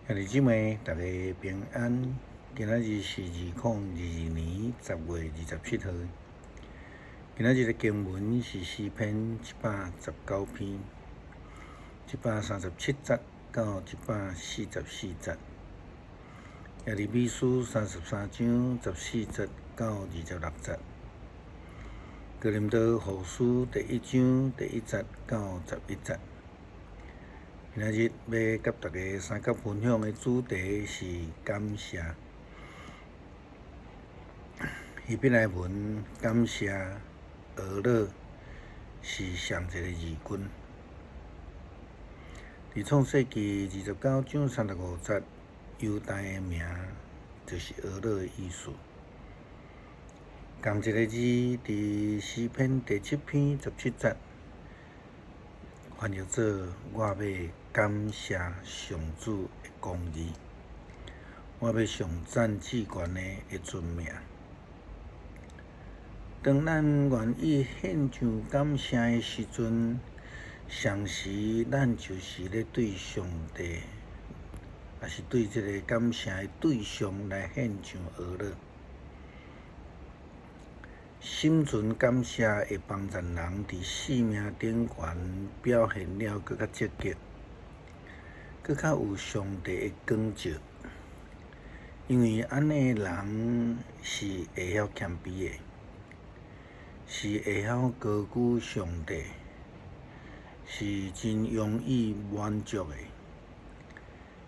兄弟姊妹，大家平安。今仔日是2022年10月27號。今仔日的經文是詩篇119篇，137節到144節。耶利米書33章14節到26節。哥林多後書第一章第一節到11節。今仔日欲佮大家相佮分享的主題是感謝。希伯來文感謝呵咾是仝一個字根。佇創世記29章35節，猶大的名就是呵咾的意思。仝一个字，佇詩篇第七篇17節，翻譯做我欲感謝上主的公義，我欲頌讚至懸的的尊名。當咱願意獻上感謝的時陣，同時咱就是咧對上帝，抑是對這个感謝的對象來獻上呵咾。心存感謝會幫助人佇生命頂懸表現了閣較積極，閣較有上帝的光照。因為按呢的人是會曉謙卑的，是會曉高舉上帝，是真容易滿足的，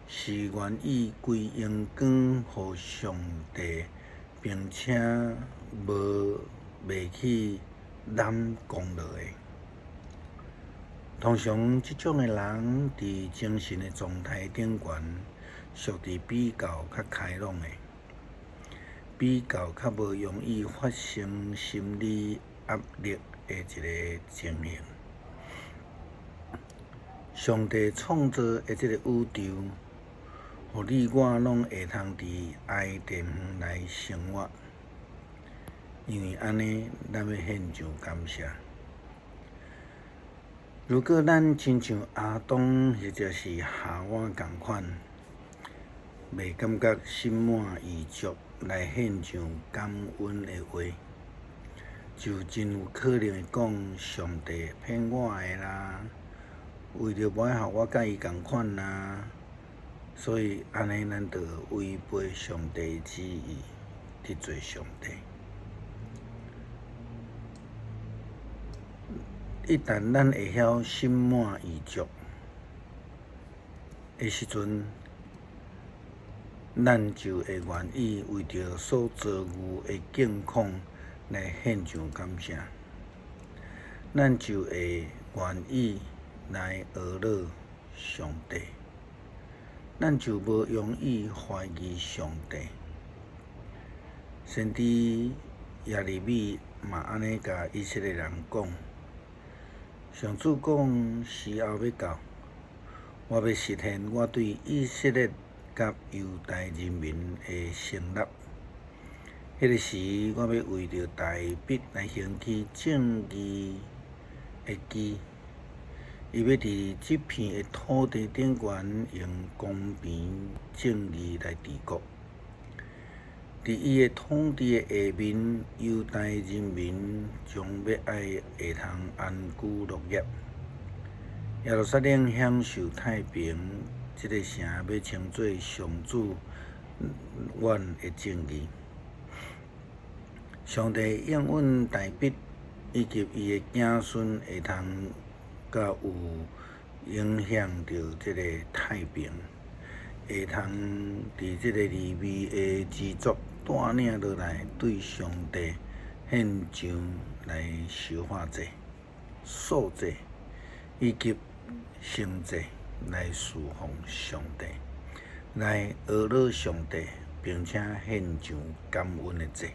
是願意歸榮光予上帝，並且無袂去攬功勞的。通常這種的人，佇精神的狀態頂懸，屬佇比較較開朗的，比較較無容易發生心理壓力的一个情形。上帝創造的這个宇宙，予你我攏會通佇伊殿園來生活。因為按呢，咱欲獻上感謝。如果咱親像亞當或者是夏娃仝款，袂感覺心滿意足來獻上感恩的話，就真有可能會講上帝騙我的啦，為著無愛予我佮伊仝款啦，所以按呢，咱就違背上帝旨意，得罪上帝。一旦咱會曉心滿意足的時陣，咱就會願意為著所遭遇的境況來獻上感謝，咱就會願意來呵咾上帝，咱就無容易懷疑上帝。先知耶利米嘛按呢共以色列人講。上主講，時候欲到，我欲實現我對以色列佮猶大人民的承諾。彼个時，我欲為著大衛來興起正義的基，伊欲佇這片的土地頂懸用公平正義來治國。佇伊的統治的下面，猶大人民將欲愛會通安居樂業。耶路撒冷享受太平，這个城欲稱做上主阮的正義。上帝應允大衛以及伊的子孫會通閣有影響著這个太平，會通佇這个利未的支族帶領落來，對上帝獻上來燒化祭、素祭以及牲祭來事奉上帝，來呵咾上帝，並且獻上感恩的祭。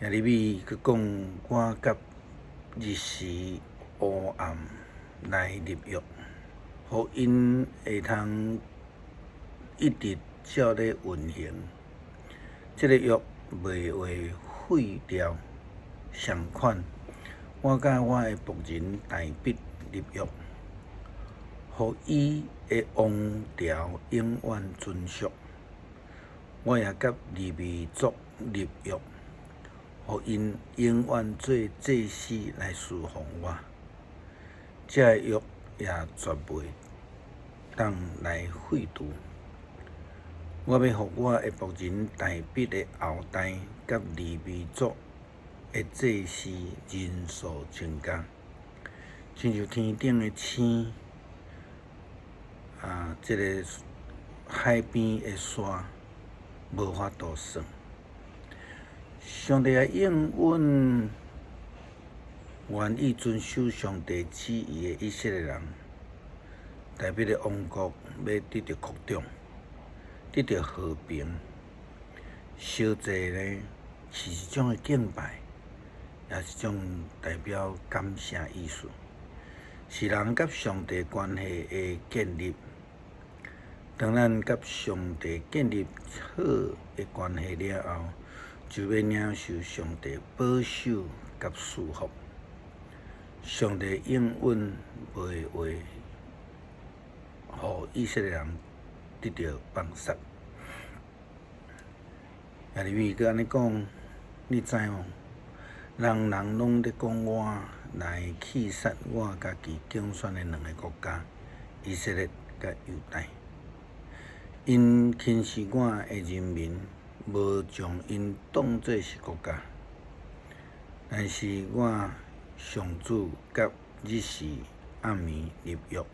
耶利米閣講：我佮日時烏暗來立約，予𪜶會通一直照咧運行。這个約袂會廢掉。相款，我佮我的僕人大衛立約，予伊的王朝永遠存續。我也佮利未族立約，予𪜶永遠做祭司來事奉我。這个約也絕袂當來廢除。我欲予我的僕人大衛的後代佮利未族的祭司人數增加，親像天頂的星，啊，這个海邊的沙，無法度算。上帝也應允願意遵守上帝旨意的以色列人，大衛的王國欲得著擴張，得著和平。燒祭呢，是一種的敬拜，也是一種代表感謝意思，是人佮上帝關係的建立。當咱佮上帝建立好的關係了後，就欲領受上帝保守佮賜福。上帝應允袂會予以色列人得著放殺。耶利米閣按呢講，你知無？人人攏咧講我來棄殺我家己揀選的兩个國家，以色列佮猶大。𪜶輕視我的人民，無將𪜶當做是國家。但是我上主佮日時暗暝立約，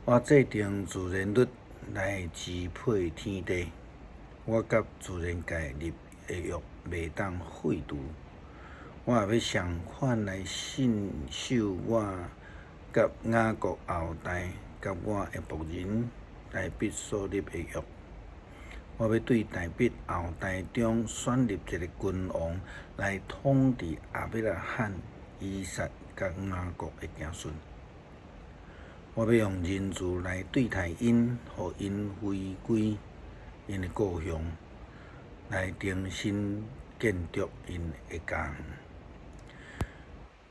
我制定自然律來支配天地。我佮自然界立的約袂當廢除。我也欲相款來信守我佮雅各後代佮我的僕人大衛所立的約。我欲對大衛後代中選立一个君王來統治亞伯拉罕、以撒佮雅各的子孫。我欲用仁慈來對待𪜶，予𪜶回歸𪜶的故鄉，來重新建築𪜶的家園。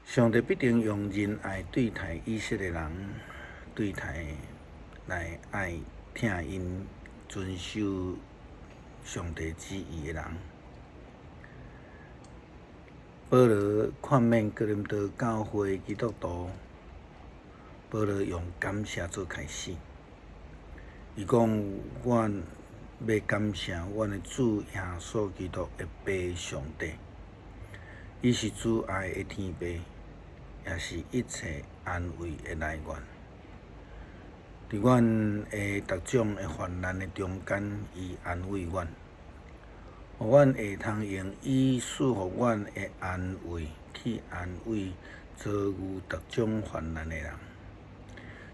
上帝必定用仁愛對待以色列人，對待來愛疼𪜶、遵守上帝旨意的人。保羅勸勉哥林多教會基督徒，保羅用感謝做開始。伊講：阮欲感謝阮的主耶穌基督的父上帝，伊是慈愛的天父，也是一切安慰的來源。佇阮的逐種的患難的中間，伊安慰阮，予阮會通用伊賜予阮的安慰去安慰遭遇逐種患難的人。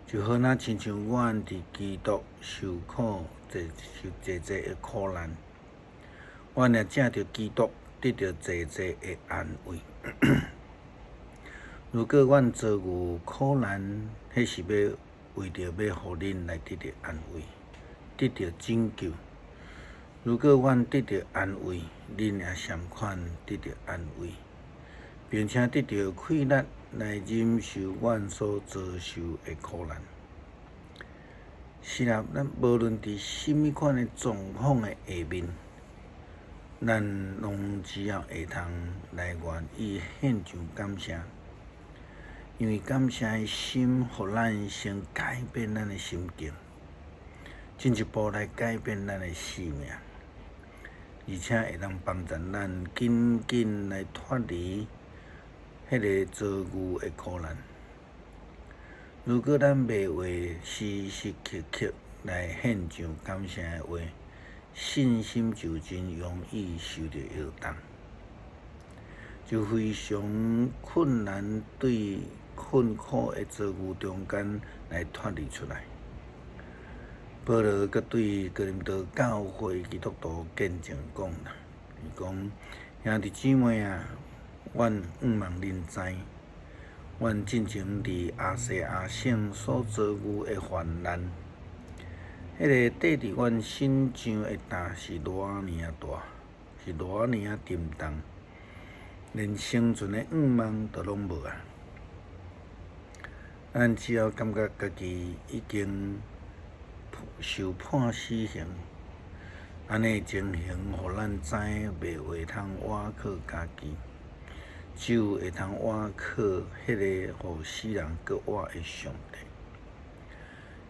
就好若親像阮佇基督受苦、濟受濟濟的苦難，阮也藉著基督得著濟濟的安慰。如果阮遭遇苦難，彼是欲為著欲予恁來得著安慰，得著拯救。如果阮得著安慰，恁也相款得著安慰，並且得著氣力來忍受阮所遭受的苦難。是啊，咱無論佇啥物款的狀況的下面，咱攏只要會通來願意獻上感謝，因為感謝的心，予咱先改變咱的心境，進一步來改變咱的生命，而且會當幫助咱緊緊來脫離彼个遭遇的苦難。如果咱袂會時時刻刻來獻上感謝的話，信心就真容易受著搖動，就非常困難對困苦的遭遇中間來脫離出來。保羅閣對哥林多教會基督徒見證講啦，伊講，兄弟姊妹啊，阮向望恁知，阮進前佇亞細亞省所遭遇的患難，彼个綴佇阮身上的擔是偌爾仔大，是偌爾仔沉重，連生存的向望都攏無啊！咱只要感覺家己已經受判死刑，按呢情形，予咱知袂會通倚靠家己，只有會通倚靠彼個予死人閣活的上帝。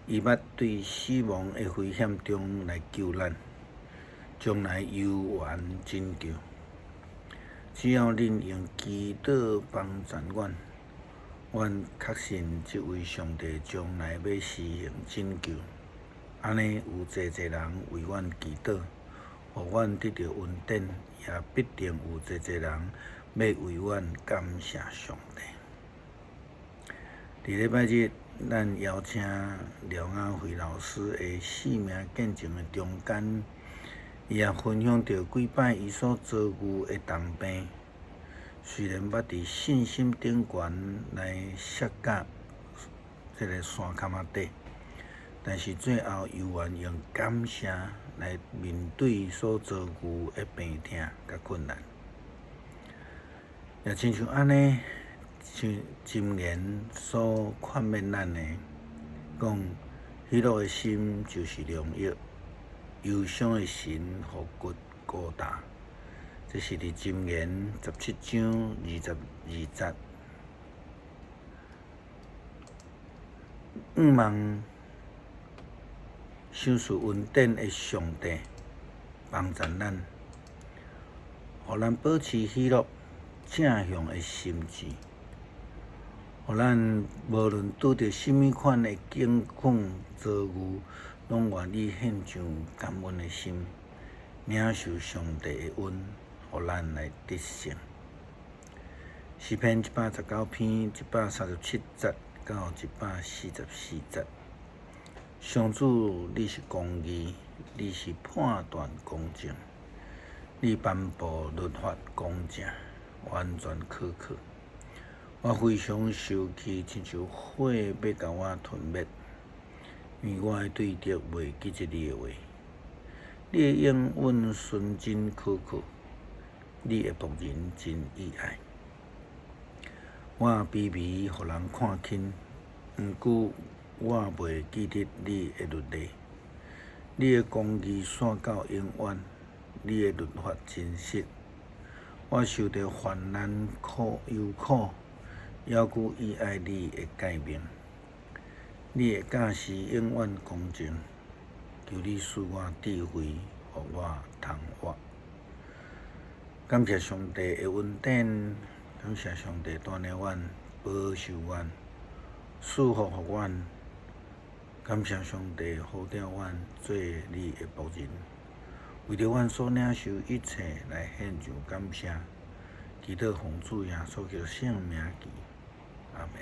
伊捌對死亡的危險中來救咱，將來猶原拯救。只要恁用祈禱幫贊阮，阮確信這位上帝將來欲施行拯救。按呢有濟濟人為阮祈禱，予阮得著恩典，也必定有濟濟人欲為阮感謝上帝。佇禮拜日，咱邀請廖亞惠老師的生命見證的中間，伊也分享著幾擺伊所遭遇的重病，雖然捌佇信心頂懸來摔甲這个山坎仔底，但是最後猶原用感謝來面對所遭遇的病痛佮困難。也親像按呢，像箴言所勸勉咱的，講喜樂的心就是良藥，憂傷的神予骨孤焦。這是佇箴言17章22節。向望賞賜恩典的上帝幫贊咱，予咱保持喜樂正向的心志，予咱無論拄著啥物款的境況遭遇，攏願意獻上感恩的心，領受上帝的恩，予咱來得勝。詩篇119篇137節到144節。上主，你是公義，你是判斷公正，你頒布律法公正，完全可靠。我非常受氣，親像火欲共我吞滅，因為我的對敵袂記得你的話。你的應允純真可靠，你的僕人真意愛。我卑微，予人看輕，毋過我袂記得你的律例。你的公義散到永遠，你的律法真實。我受著患難苦憂苦，猶閣意愛你的誡命。你的教示永遠公正，求你賜我智慧，予我通活。感謝上帝的恩典，感謝上帝帶領阮，保守阮，賜福予阮。感謝上帝呼召阮做你的僕人，為著阮所領受一切來獻上感謝，祈禱奉主耶穌基督聖名祈，阿們。